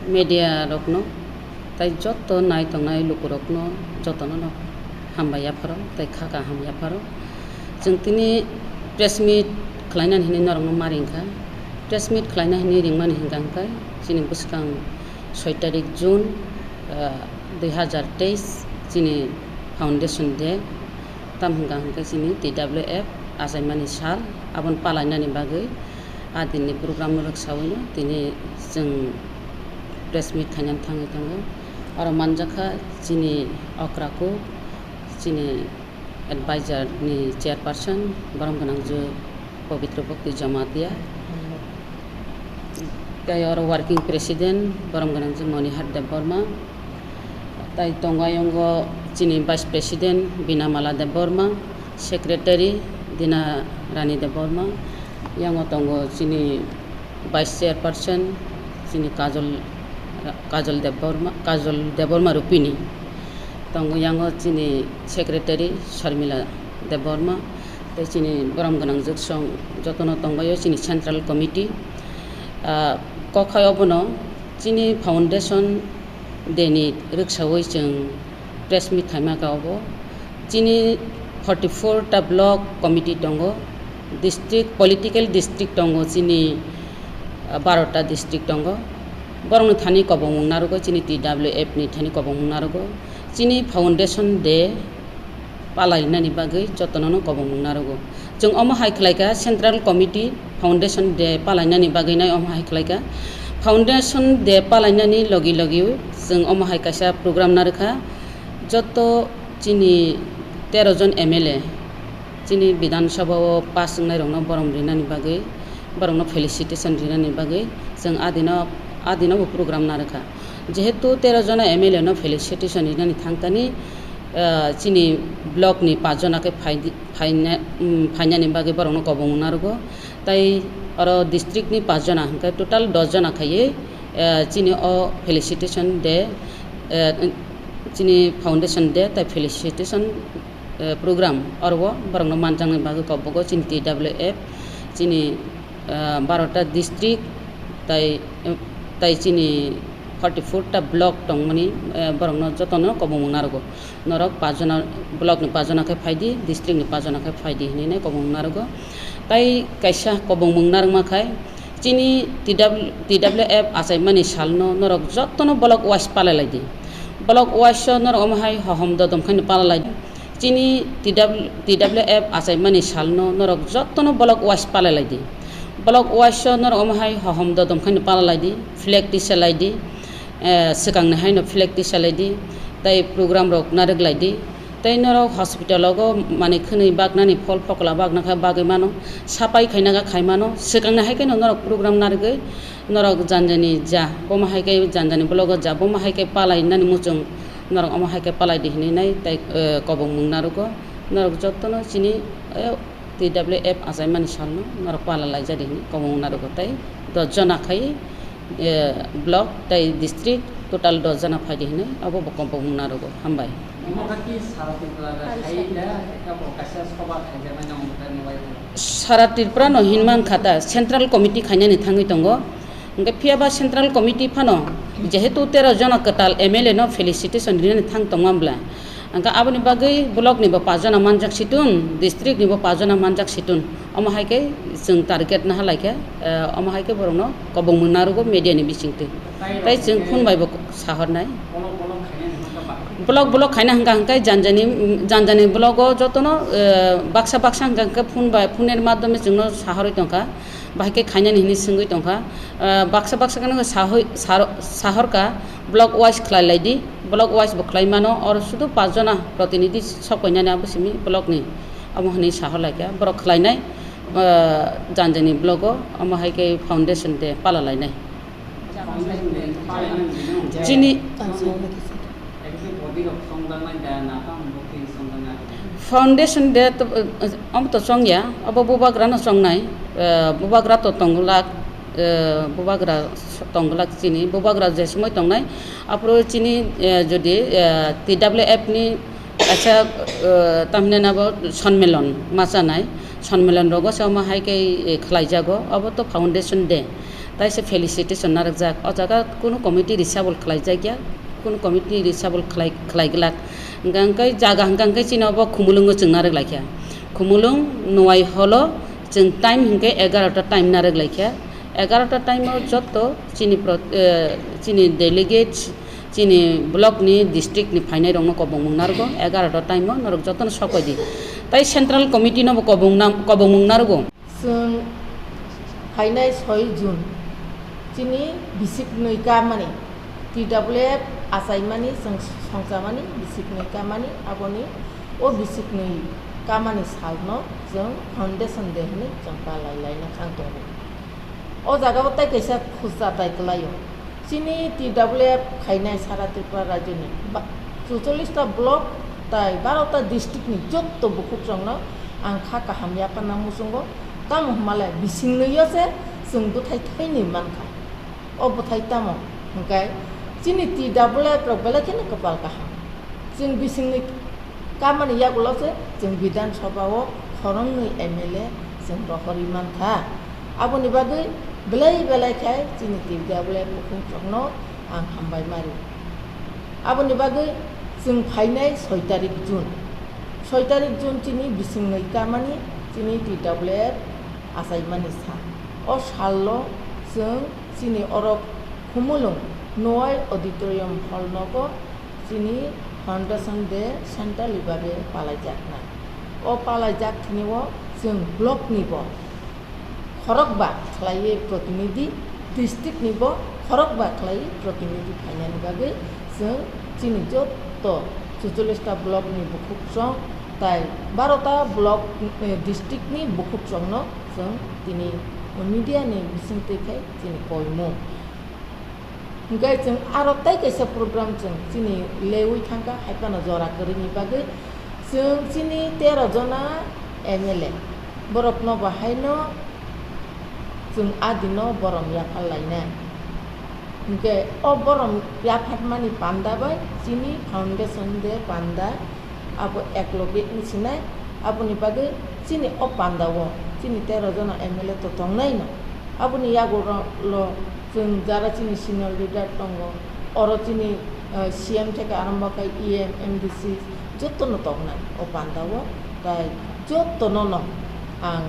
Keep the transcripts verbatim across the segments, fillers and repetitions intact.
Media rokno, tai joto nai tongnai lukurokno jotono no hambai yapharo, tai kha kaham yapharo. Chwng tini press meet khlainani hinwi norokno ma ringkha. Press meet khlaina hinwi ringmani hinkha hwnkhe chini bwskang soi tarik June, ah, dui hazar teis chini foundation day. Tam hwnkha hwnkhe chini T W F achaimani sal, aboni palainani bagwi a dinni program no rwksawi no tini chwng press meet khainani thangwi tongo. Oro manjakha chini okra kuk, chini advisor ni chairperson, borom gwnangju Pabitra Bhakti Jamatia. Tai oro working president, borom gwnangju Monihar Debbarma. Tai tongo ayongo chini vice president Binamala Debbarma, secretary Dina Rani Debbarma. Yango tongo chini vice chairperson chini Kajol, Kajol Debbarma, Kajol Debbarma Rupini. Tongo yango chini secretary Sharmila Debbarma. Tei chini borom gwnang jwksong jotono tongbaio chini central committee. Ah, kok hai obono chini foundation day ni rwksawi chwng press meet khaima kha obo. Chini forty four ta block committee tongo, district, political district tongo chini, ah, baro ta district tongo. Borokni thani kobongmung narwgo, chini T W F ni thani kobongmung narwgo. Chini foundation day palainani bagwi jotono no kobongmung narwgo. Chwng omo hai khlaikha, central committee foundation day palainani bagwi nai omo hai khlaikha. Foundation day palainani logi logi chwng omo hai kaisa program narwkha. Joto chini tero jon M L A, chini Bidhan Sabha o pass wngnai rokno borom rinani bagwi, borokno felicitation rinani bagwi chwng adino, adino bo program narwkha. Jehetu tero jona M L A no felicitation rinani thangkani, ah, chini block ni pach jona khe phaidi-, phaina-, um, phainani bagwi borokno kobong narwgo. Tai oro district ni pach jona hwnkhe total dos jona khaiwi, ah, chini o felicitation day, ah, chini foundation day tai felicitation, ah, program oro borokno manjaknai bagwi kobongo chini T W F, chini ah, baro ta district tai, tai chini forty four ta block tongmani, ah, borokno jotono kobongmung narwgo. Norok pach jona, block ni pach jona khe phaidi, district ni pach jona khe phaidi hinwi nai kobongmung narwgo. Tai kaisa kobongmung narwkma khai chini T W, T W F achaimani salno norok jotono block wise palai laidi. Block wise o norok omo hai hohom dodom khaino palai laidi. Chini T W, T W F achaimani salno norok jotono block wise palai laidi. Block wise o norok omo hai hohom dodom khaino palai laidi, flag tisa laidi, eh, swkangni haino flag tisa laidi, tei program rok narwk laidi. Tei norok hospital o manwi khwnwi baknani, phol phokola bakna kha bagwi mano, sapai khaina kha khai mano, swkangni hai kheno norok program narwgwi norok janjani ja, bomo hai khe janjani block o ja, bomo hai khe palai nani muchung, norok omo hai khe palai di hinwi nai tai, eh, kobongmung narwgo. Norok jotono chini, eh, T W F achaimani salno norok pala laijadi hinwi kobongmung narwgo. Tai dos jona khai, eh, block tai district total dos jona phaidi hinwi abo bo kobongmung narwgo. Hambai. Omo kha ki sara Tripura ga khai da, abo kaisa soba khaijaknai nang bukhai mobile phone. Sara Tripura no hinman kha ta, central committee khainani thangwi tongo. Hwnkhe phiya ba central committee phano jehetu tero jona kwtal M L A no felicitation rinani thang tongma bwla, hwnkhe aboni bagwi block ni bo pach jona manjak situn, district ni bo pach jona manjak situn, omo hai khe chwng target naha lai khe, eh, omo hai khe borokno kobongmung narwgo media ni bisingtwi. Tai chwng phone bai bo sahornai. Block, block khaina hwnkha hwnkhe janjani, janjani block o jotono, eh, baksa baksa hwnkha hwnkhe phone bai, phone ni madhyome chwngno sahorwi tongkha, bahai khe khainani hinwi swngwi tongkha. Eh, baksa baksa kheno sahoi, saro-, sahorkha, block wise khlai laidi, block wise bo khlai mano, oro sudu pach jona protinidhi sok painani abo simi block ni, amo hinwi sahor laikha, borok khlainai, eh, janjani block o, omo hai khe foundation day pala lainai. Chini foundation day to, eh, omo to chongya, abo bubagra no chongnai, eh, bubagra to tongglak, eh, bubagra tongglak chini, bubagra je somoi tongnai, aphuru chini, eh, jodi, eh, T W F ni kaisa, eh, tamhinai abo sonmilon ma chanai, sonmilon rogo se omo hai khe, eh, khlai jago, abo to foundation day. Taisa felicitation narwkjak. O jaga kunu committee reshuffle khlaijakya, kunu committee reshuffle khlai, khlai glak. Hwnkha hwnkhe jaga hwnkha hwnkhe chini obo Khumulwngo chwng narwk laikha. Khumulwng Nuai holo chwng time hwnkhe egarota time narwk laikha. Egarota time o jotto chini pro-, eh, chini delegates, chini block ni, district ni phainai rokno kobongmung narwgo. Egarota time o norok jotono sok bai di. Tai central committee no bo kobongna-, kobongmung narwgo. Chwng phainai soi June chini bisik nwi kamani, T W F achaimani chwng songchamani bisik nwi kamani, aboni o bisik nwi kamani salno chwng Foundation Day hwnwi chwng palai laina khang tongo. O jagao tai kaisa khursa tai kwlaio. Chini T W F khainai sara Tripura rajyoni ba-, chuchollis ta block tai baro ta district ni jotto bukhukrokno ang kha kaham yapharna muchungo. Tamo hwnmale bisingnoio se chwng bwthai thaini mankha. O bwthai tamo hwnkhe chini T W F rok belai kheno kwpal kaham. Chwng bisingni kamani yagulo se chwng Bidhan Sabha o khoroknwi M L A chwng rohorwi mankha. Aboni bagwi belai belai khe chini T W F bukhukrokno ang hambai mari. Aboni bagwi chwng phainai soi tarik June. Soi tarik June chini bisingni kamani chini T W F achaimani sa. O salno chwng chini oro Khumulwng Noai Auditorium Hall nogo chini Foundation Day centrally babe palaijaknai. O palaijak thwngwi o chwng block ni bo khorokba khlaiwi protinidhi, district ni bo khorokba khlaiwi protinidhi phainani bagwi chwng chini jotto chuchollis ta block ni bukhukrok tai baro ta block, eh, district ni bukhukrokno chwng tini media ni bisingtwi khai chini koimung. Hwnkhe chwng aro tei kaisa program chwng chini leui thangkha, hai phano jora kwrwini bagwi chwng chini tero jona M L A borokno bo haino chwng a dino borom yaphar lainai. Hwnkhe o borom yapharmani panda bai chini Foundation Day panda abo ekloge wngsinai, aboni bagwi chini o panda o chini tero jona M L A to tongnaino. Aboni yagulo chwng jara chini senior leader tongo, oro chini, eh, C M theke arombo khe E M, M D C jotono tongnai o panda o, tai jotono no ang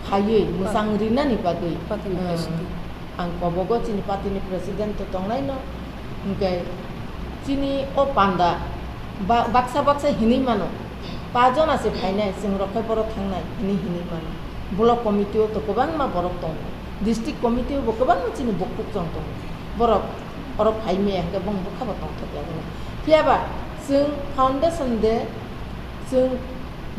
phaiwi mwchang rinani bagwi, Party ni eh, president. Ang kobogo chini party ni president to tongnaino, hwnkhe chini o panda ba-, baksa baksa hinwi mano, pa jona se phainai, chwng rok khe borok thangnai hinwi hinwi mano. Block committee o to kwbangma borok tongo, district committee o bo kwbangma chini bukhuk chong tongo, borok oro phai maya hwnkhe bong bwkha bo tongthok ya hwnwi. Phiya ba chwng Foundation Day chwng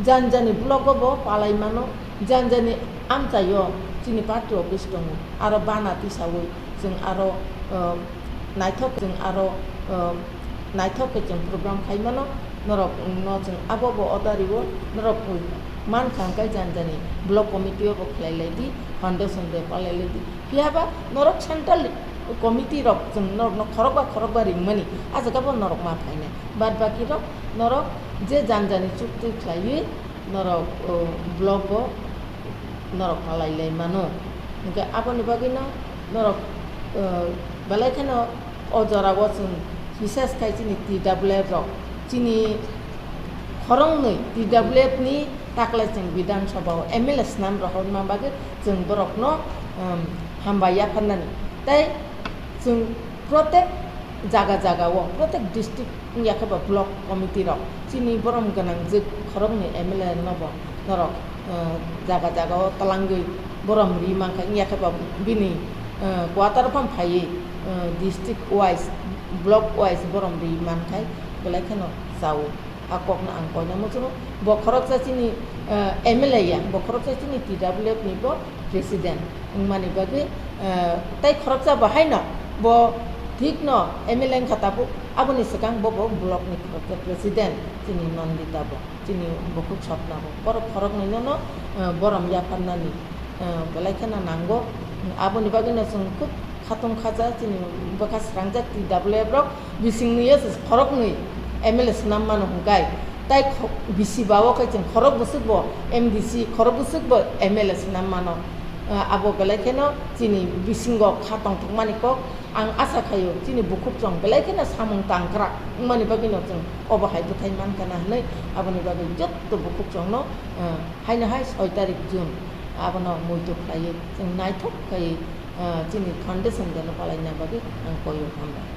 jani jani block o bo palai mano, jani jani amchai o chini party office tongo, aro bana tisaui chwng aro, um, naithok chwng aro, um, naithok khe chwng program khai mano, norok no chwng abo bo order rio, norok mankha hwnkhe jani jani block committee o bo khlai lai di, Foundation Day palai lai di. Phiya ba norok central committee rok chwng norokno khorokba khorokba ringmani, ah jaga bo norok ma phainai. Bad baki rok norok je jani jani chukti khlaiwi norok, o, block o norok palai lai mano. Hwnkhe aboni bagwino norok, o, belai kheno o jora o chwng bises khai chini T W F rok chini khoroknwi T W F ni taklai chwng Bidhan Sabha o M L A swnam rohorma bagwi chwng borokno, um, hambai yapharnani. Tei chwng protek jaga jaga o, protek district wngya khe ba block committee rok chini borom gwnang jwk khoroknwi M L A no bo norok, uh, jaga jaga o twlangwi borom ri mankha, wngya khe ba bini, uh, quarter phano phaiwi, uh, district wise, block wise borom ri mankhai belai kheno chao. A kokno ang koina muchungo. Bo khoroksa chini, eh, M L A ya, bo khoroksa chini T W F ni bo president wngmani bagwi, eh, tei khoroksa bo haino bo thikno M L A wngkha tabuk, aboni swkang bo, bo block ni khoroksa president chini Nandita bo, chini bukhuk Swapna bo. Borok khoroknwi no, no, eh, borom yapharnani, eh, belai kheno nango. Aboni bagwi no chwng khub khatung khaja chini bwkha srangjak T W F rok bisingni yo se khoroknwi M L A swnam mano hwnkhe, tai kho-, bisi ba o khe chwng khorok bwswk bo M D C, khorok bwswk bo M L A swnam mano. Ah, abo belai kheno chini bisingo kha tongthokmani kok. Ang asa khaio chini bukhuk chwng belai kheno samung tangkrak wngmani bagwino chwng obo hai bwthai mankha na hwnwi. Aboni bagwi jotto bukhuk chwngno, ah, haino hai soi tarik June abono muitu khlaiwi chwng naithok khai, ah, chini foundation day no palaina bagwi ang koio, hambai.